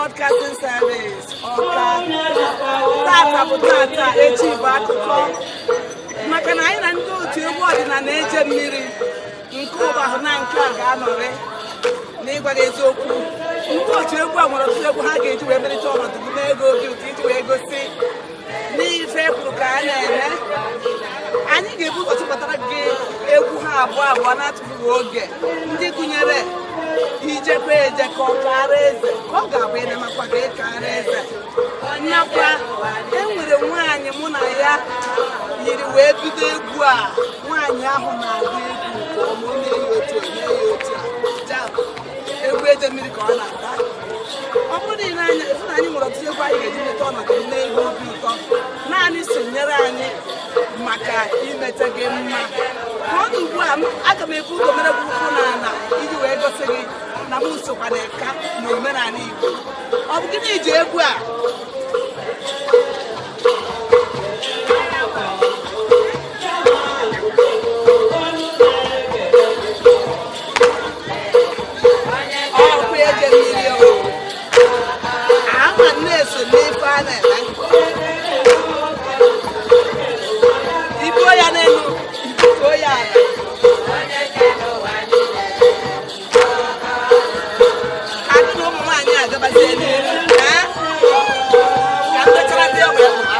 Broadcasting Service, Ọka. Tata bụ tata, echi bụ akụkọ, maka na anyị na ndị otu egwu ọdịnala eje mmiri nke ụbahụ na nke a ga-anọrị. N'ịgwa gị eziokwu, ndị otu egwu a nwere ọtụtụ egwu ha ga-eji wee melite ọnọdụ gị mee ego obi ụtọ, iji wee gosi n'ife kwuru ka a na-eme. Anyị ga-ebu ụzọ tụbatara gị egwu ha abụọ abụọ na-atụfughị oge, ndị gụnyere ijekwa ejekọ kara eze, ka ọ ga-abụ ịnamakwa gị kara eze. Nakwa enwere nwaanyị mụ na ya yiri wee bido egwu a. Nwaanyị ahụ na-agụ egwu nke ọma, onye ya otu onye ya otu a ja egwu eje mmiri ka ọ na-ata. Ọ bụrụ na ị na-anya ịfụ na anyị nwere ọtụtụ egwu anyị ga-eji meta ọnọdụ n'ego obi ụtọ, naanị sonyere anyị maka imete gị mma. Ka ọ dị ugbu a, aga m ebu ụzọ mere gị ụkwụ n'ala iji wee gosi gị na m sokwa na ịka na omenala Igbo. Ọ bụ gịnị ji egwu a? Ọkụ eje mmiri o ama na-eso n'ife a na-eme. Ibuo ya n'elu, ibuo ya ala, ka gị na ụmụ nwaanyị agabazie n'ihu. Ee? Ka ndechara dị wee pụta.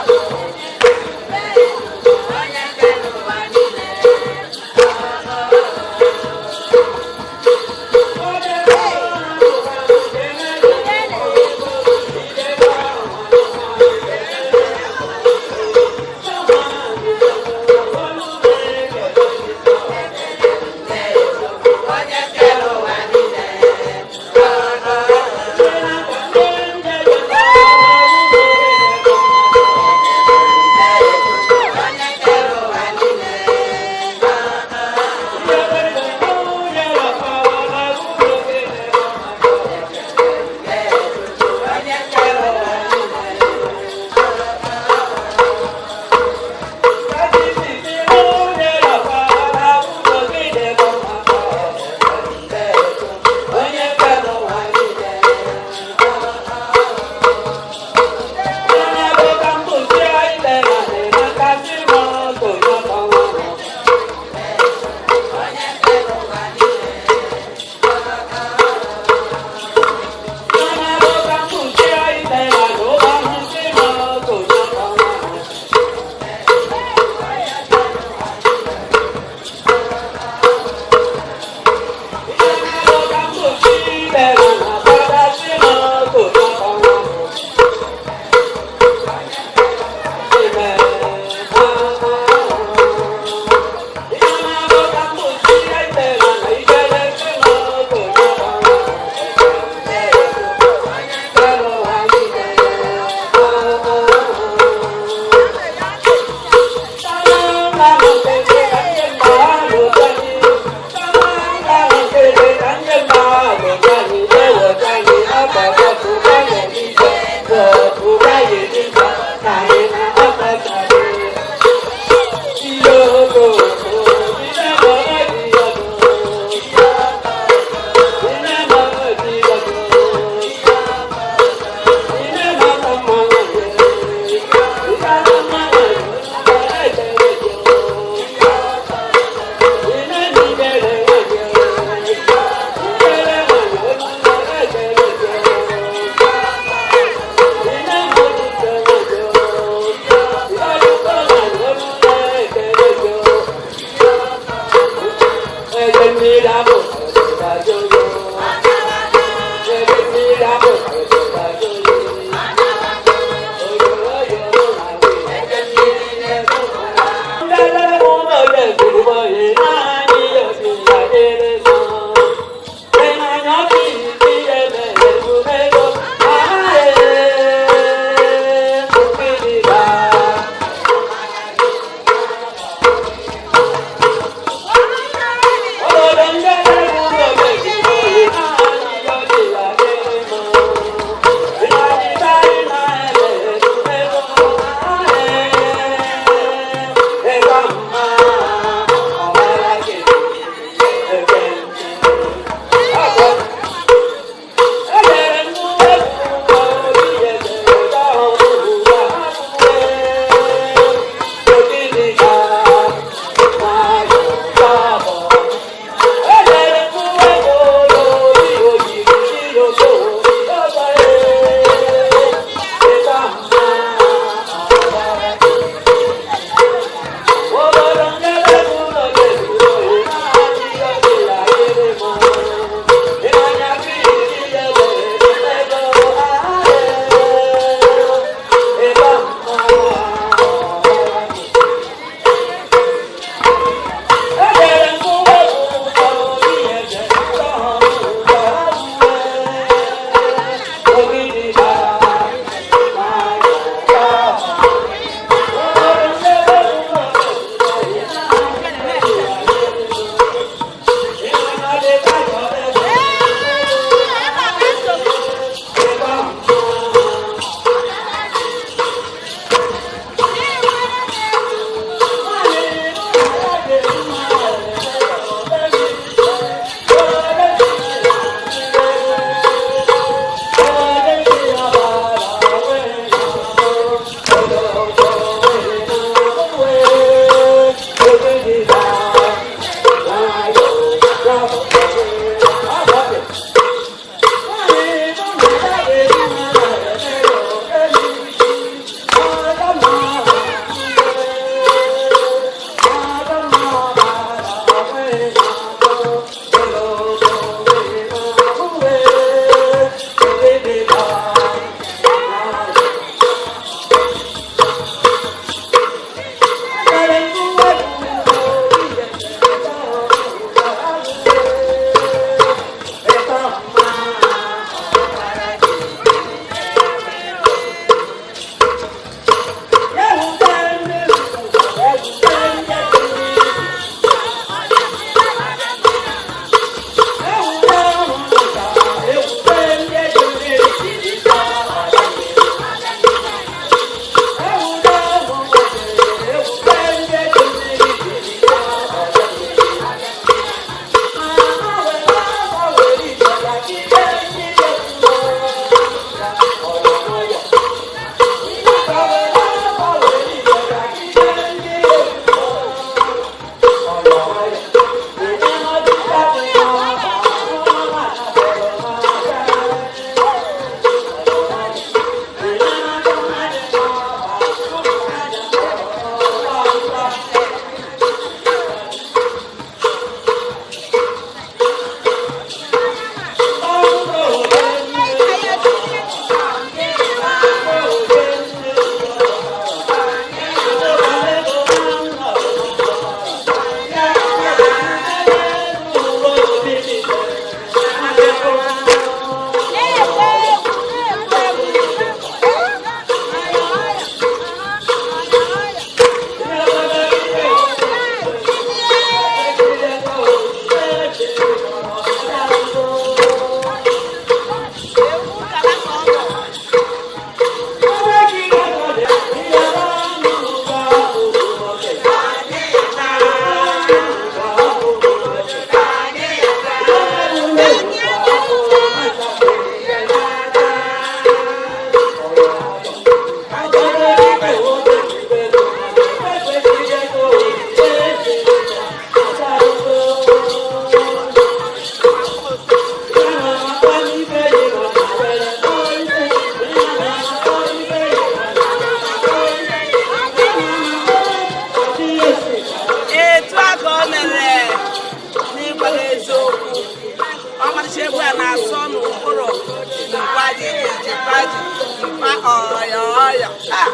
A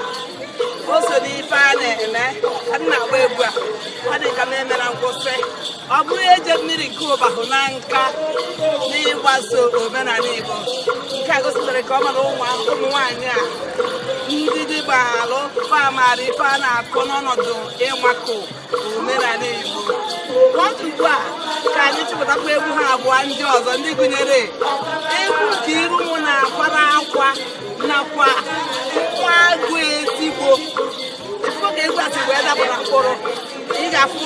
o so n'ife a na-eme ka m na-agba egwu a, ọ dị ka m emela nkwụsị. Ọ bụrụ eje mmiri nke Ụbahụ na Nka n'ịgbaso omenala Igbo, nke a gosipụtara ka ọ mara ụmụ nwaanyị a ndị dịgba alụ famara ife a na-akụ n'ọnọdụ ịmakụ omenala Igbo. Ọdụ ugbu a ka anyị chịpụtakwa egwu ha abụọ ndị ọzọ, ndị gụnyere egwu nke iru mụ na-akwara akwa nakwa nwa agụ ezigbo ifugo ka egwu a si wee dapụ na mkpụrụ. Ị ga-afụ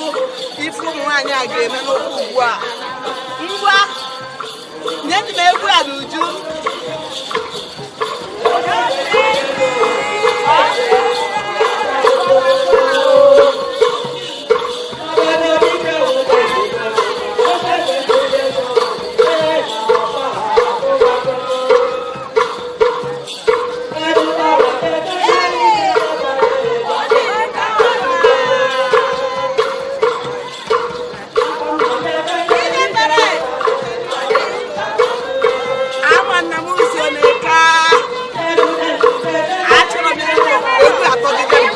ife ụmụ nwaanyị a ga-eme n'okwu ugbu a. Ngwa, nye m egwu a n'uju. Ama nna m uzo na-eke. Achọrọ m ịhụ egwu atọgide m.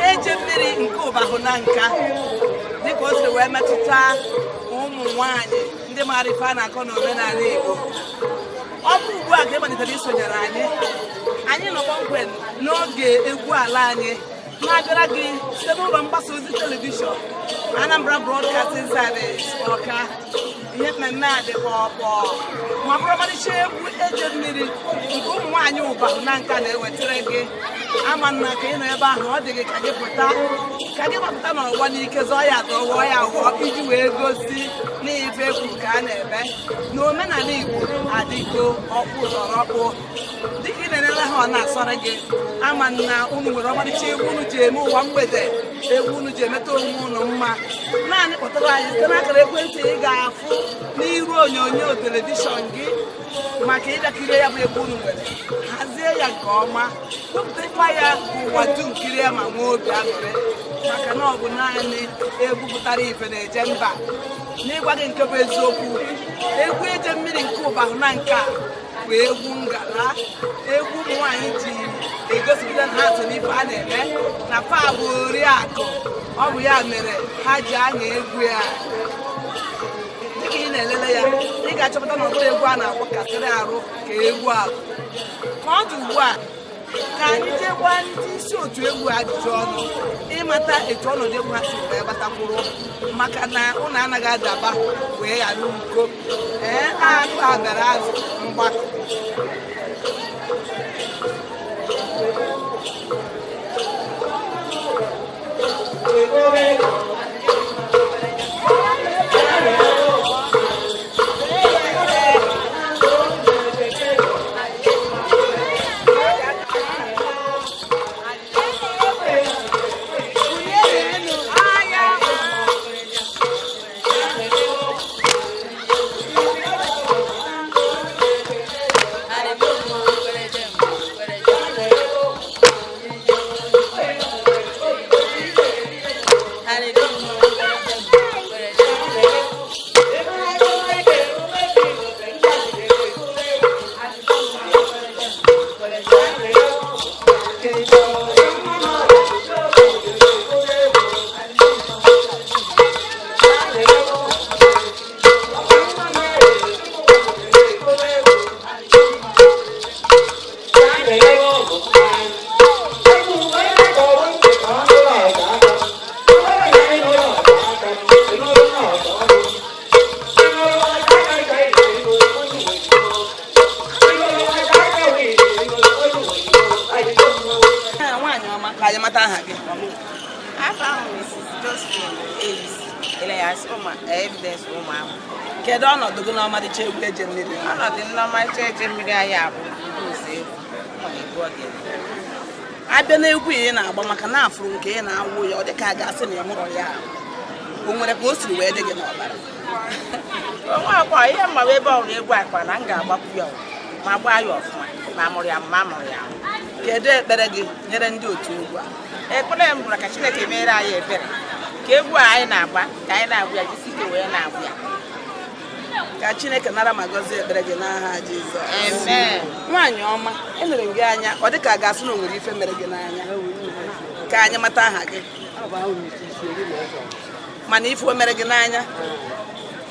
Eje Mmiri nke Ụbahụ na Nka, dịka o siri wee metụta ụmụ nwanyị ndị maara ife a na-akọ n'omenala Igbo. Ọ bụ ugbu a ka ị malitere isonyere anyị. Anyị nọ kpọmkwem n'oge egwu ala anyị na-abịara gị site n'ụlọ mgbasa ozi telivishọn Anambra Broadcasting Service, Ọka. Ihe mmemme a dịkwa ọkpọ ma bụrụ ọmarịcha egwu Eje Mmiri nke ụmụ nwaanyị Ụbahụ na Nka na-ewetara gị. Ama nna ka ị nọ ebe ahụ, ọ dị gị ka gị pụta, ka gị gbapụta n'ọgbọ n'ike, zọọ ya zọọ ya ghọọ, iji wee gosi n'ife egwu ka a na-eme na omenala Igbo adịgo ọkpụ zọrọ ọkpụ. Dịka ị na-enele ha, ọ na-asọrọ gị. Ama na unu nwere ọmarịcha egwu unu ji eme ụwa mgbede, egwu unu ji emeta onwe unu mma. Naanị kpọtara anyị site n'akara ekwentị ị ga-afụ n'iru onyonyo telivishọn gị maka ịbịa ya bụ egwu unu nwere. Hazie ya nke ọma, wepụtakwa ya ka ụwa dum kirie ma nwee obi aṅụrị, maka na ọ bụ naanị egwu pụtara ife na-eje mba. N'ịgwa gị nke bụ eziokwu, egwu Eje Mmiri nke Ụbahụ na Nka bụ egwu ngala, egwu ụmụ nwaanyị ji egosipụta na ha so n'ife a na-eme na fa bụ oriakụ. Ọ bụ ya mere ha ji anya egwu ya. Dịka ị na-elele ya, ị ga-achọpụta na ọ bụrụ egwu a na-agbakasịrị arụ ka egwu a bụ. Ka ọ dị ugbu a, ka anyị jee gbaa ndị isi otu egwu ajụjụ ọnụ ịmata etu ọnọdụ egwu ha si wee gbatakwuru, maka na ụnụ anaghị adaba wee ghara uko. Ee, akụ a bịara azụ mgbakọ. Nwaanyị ọma, ka anyị mata aha gị. Afọ ahụ, Mrs. Josephine Eyis Elias ụmụ Evidence ụmụahụ. Kedu ọnọdụ gị n'ọmarịcha egwu Eje Mmiri? Ọnọdụ n'ọmarịcha Eje Mmiri anyị abụ ụzọ egwu ụmụ na-egbu oge. Abịa n'egwu ị na-agba, maka na afụrụ nke ị na-awụ ya, ọ dị ka a ga-asị na ị mụrụ ya, o nwere ka o siri wee dị gị n'ọbara? Onwe akwa ihe mma ebe ọ hụrụ egwu akwa na m ga-agbapụ ya ma gbaa ya ọfụma, ma mụrụ ya ma mụrụ ya. Kedu ekpere gị nyere ndị otu egwu a? Ekpere m bụrụ ka Chineke meere anyị ebere, ka egwu a anyị na-agba, ka anyị na-agba ya jisi ike wee na-agba ya. Ka Chineke nara ma gọzie ekpere gị n'aha Jizọs. Amen. Nwaanyị ọma, elere m gị anya, ọ dị ka a ga-asị na o nwere ife mere gị n'anya. Ka anyị mata aha gị. Mana ife o mere gị n'anya,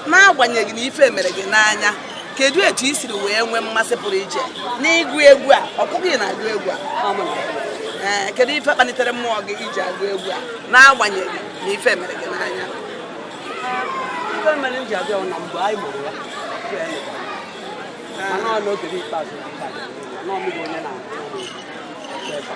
n'agbanyeghị na ife mere gị n'anya, kedu etu i siri wee nwee mmasị pụrụ iche n'ịgụ egwu a? Ọ pụghị na-agụ egwu a. Ee, kedu ife kpalitere mmụọ gị iji agụ egwu a n'agbanyeghị na ife mere gị n'anya? Ife mere m ji abịa na mgbe anyị mụrụ ya, mana ọ n'oge ikpeazụ na ọmụgwọ onye na-agụ ebe a.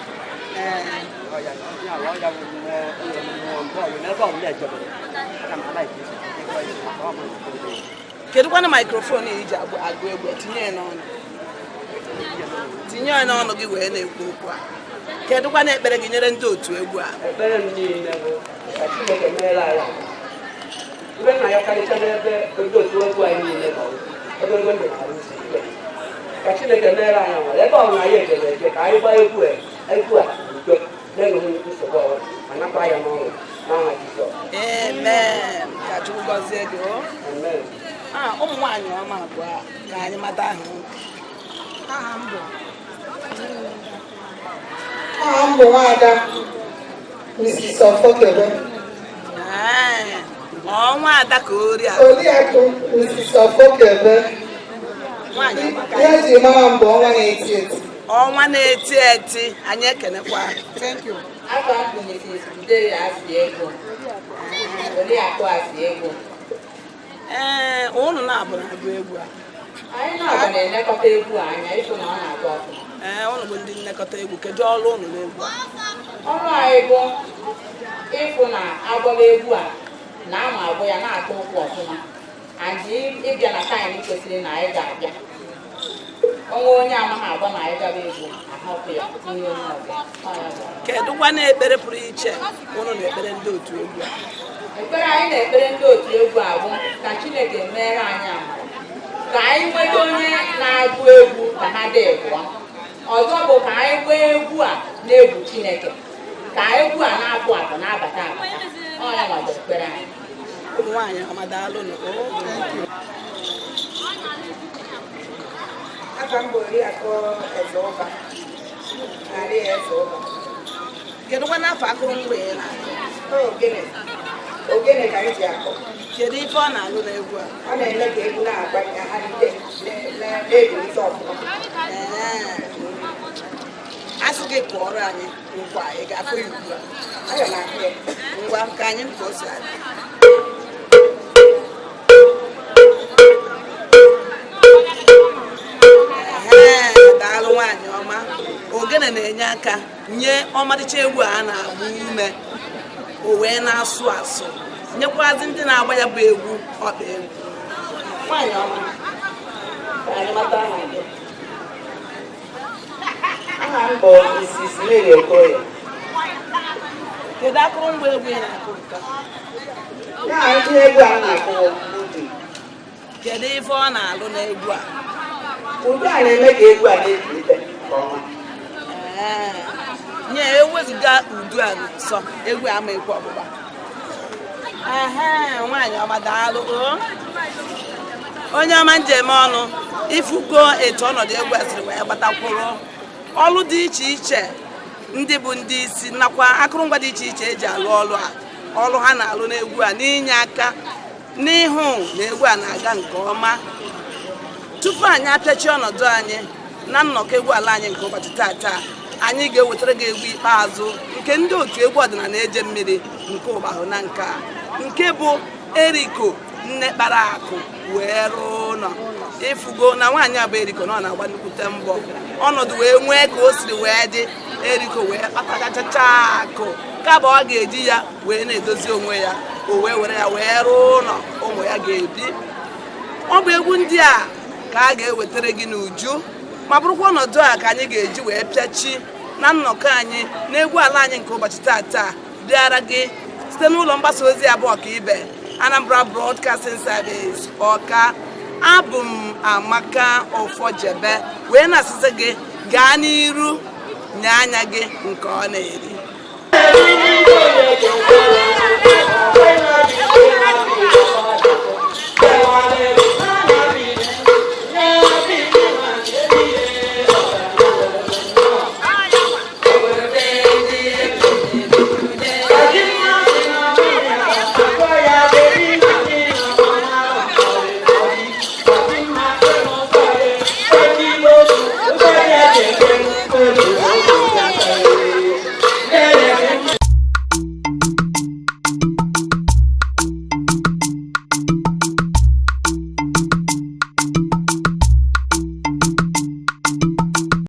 Kedu kwanụ microphone iji agụ egwu? Tinye ya n'ọnụ, tinye ya n'ọnụ gị wee na-ekwu okwu a. Kedu kwanụ ekpere gị nyere ndị otu egwu a? Ekpere m niile bụ ka Chineke meere anyị ibe nna ya, karịcha n'ebe ndị otu egwu anyị niile nọ, ogologo ndụ na arụ isi ike. Ka Chineke meere anyị amara ebe ọ bụla anyị ejere eje, ka anyị gbaa egwu egwu a udo, na-enweghị nsogbu ọbụla, ma nakwa ya n'ọṅụ n'aha Jizọs. Amen. Ka Chukwu gọzie gị o. Amen. Ụmụ nwaanyị ọma abụọ, ka anyị mata aha unu. Aha m bụ Nwaada Mrs. Ọfọkebe. Ee, ọnwa ada ka ori a. Oriakụ Mrs. Ọfọkebe. Nwaanyị amaka. Ihe eji mara m bụ ọnwa na-eti eti. Ọnwa na-eti eti, anyị ekenekwa. Thank you. Afa m bụ Mrs. Udeya Asiego. Oriakụ Asiego. Ee, ụnụ na-abụ na-agụ egwu a. Anyị na-abụ na-elekọta egwu a anya ịfụ na ọ na-agụ ọfụma. Ee, ụnụ bụ ndị nlekọta egwu. Kedu ọrụ ụnụ n'egwu a? Ọrụ anyị bụ ịfụ na agbara egwu a na ama agụ ya na-atụ ụkwụ ọfụma and ịbịa na taịm kwesịrị na anyị ga-abịa. Onwe onye amaghị agba na anyị gaba egwu ahapụ ya tinye onye ọzọ. Ọ ya bụ ọrụ. Kedụkwa na-ekpere pụrụ iche ụnụ na-ekpere ndị otu egwu a? Ekpere anyị na-ekpere ndị otu egwu a bụ ka Chineke meere anyị amara ka anyị nweta onye na-agụ egwu ka ha dị ịbụọ. Ọzọ bụ ka anyị gbaa egwu a na-egwu Chineke, ka egwu a na-apụ apụ na-abata abata. Ọ ya nwa bụ ekpere anyị. Ụmụ nwaanyị ọma, daalụnụ. Afa m bụ Oriakụ Ezeụba. Maria Ezeụba. Kedụkwa n'afọ akụrụngwa ị na-akụ? Ogene. Ogene ka m ji akụ. Kedu ife ọ na-alụ n'egwu a? Ọ na-eme ka egwu na-agba aghalite na-ebilite ọfụma. Ee. A sị gị kụọrọ anyị nkwa, ị ga-akụ ya ugbu a? Aga m akụ ya. Ngwa, ka anyị ka o si adị. Ee, daalụ nwaanyị ọma. Ogene na-enye aka nye ọmarịcha egwu a na-agba ume, o wee na-asụ asụ, nyekwazi ndị na-agba ya bụ egwu ọkpa egwu. Nwaanyị ọma, ka anyị mata aha gị. Aha m bụ Mrs. Mary Okoye. Kedu akụrụngwa egwu ị na-akụ nke a? Ya ndị egwu a na-akụ udu. Kedu ife ọ na-alụ n'egwu a? Udu a na-eme ka egwu a na-ebilite nke ọma. Ee, nye ewezuga udu a n'ụsọ egwu ama ekwe ọgbụgba. Ehe, nwaanyị ọma, daalụ o. Onye ọma njem ọnụ, ifugo etu ọnọdụ egwu a siri wee gbatakwuru ọlụ dị iche iche, ndị bụ ndị isi nakwa akụrụngwa dị iche iche eji alụ ọlụ a, ọlụ ha na-alụ n'egwu a n'inye aka n'ihu na egwu a na-aga nke ọma. Tupu anyị apịachi ọnọdụ anyị na nnọkọ egwu ala anyị nke ụbọchị tata, anyị ga-ewetara gị egwu ikpeazụ nke ndị otu egwu ọdịnala eje mmiri nke ụbahụ na nke a, nke bụ Eriko nne kpara akụ wee rụọ ụlọ. Ịfụgo na nwaanyị a bụ Eriko na ọ na-agba nnukwute mbọ, ọnọdụ wee nwee ka o siri wee dị. Eriko wee kpatachacha akụ kaba ọ ga-eji ya wee na-edozi onwe ya, o wee were ya wee rụọ ụlọ ụmụ ya ga-ebi. Ọ bụ egwu ndị a ka a ga-ewetara gị n'uju, ma bụrụkwa ọnọdụ a ka anyị ga-eji wee pịachi na nnọkọ anyị n'egwu ala anyị nke ụbọchị tata bịara gị site n'ụlọ mgbasa ozi abụọ ka ibe Anambra Broadcasting Service, Ọka. Abụ m Amaka Ụfọjebe, wee na-asịsị gị gaa n'iru nye anya gị nke ọ na-eri.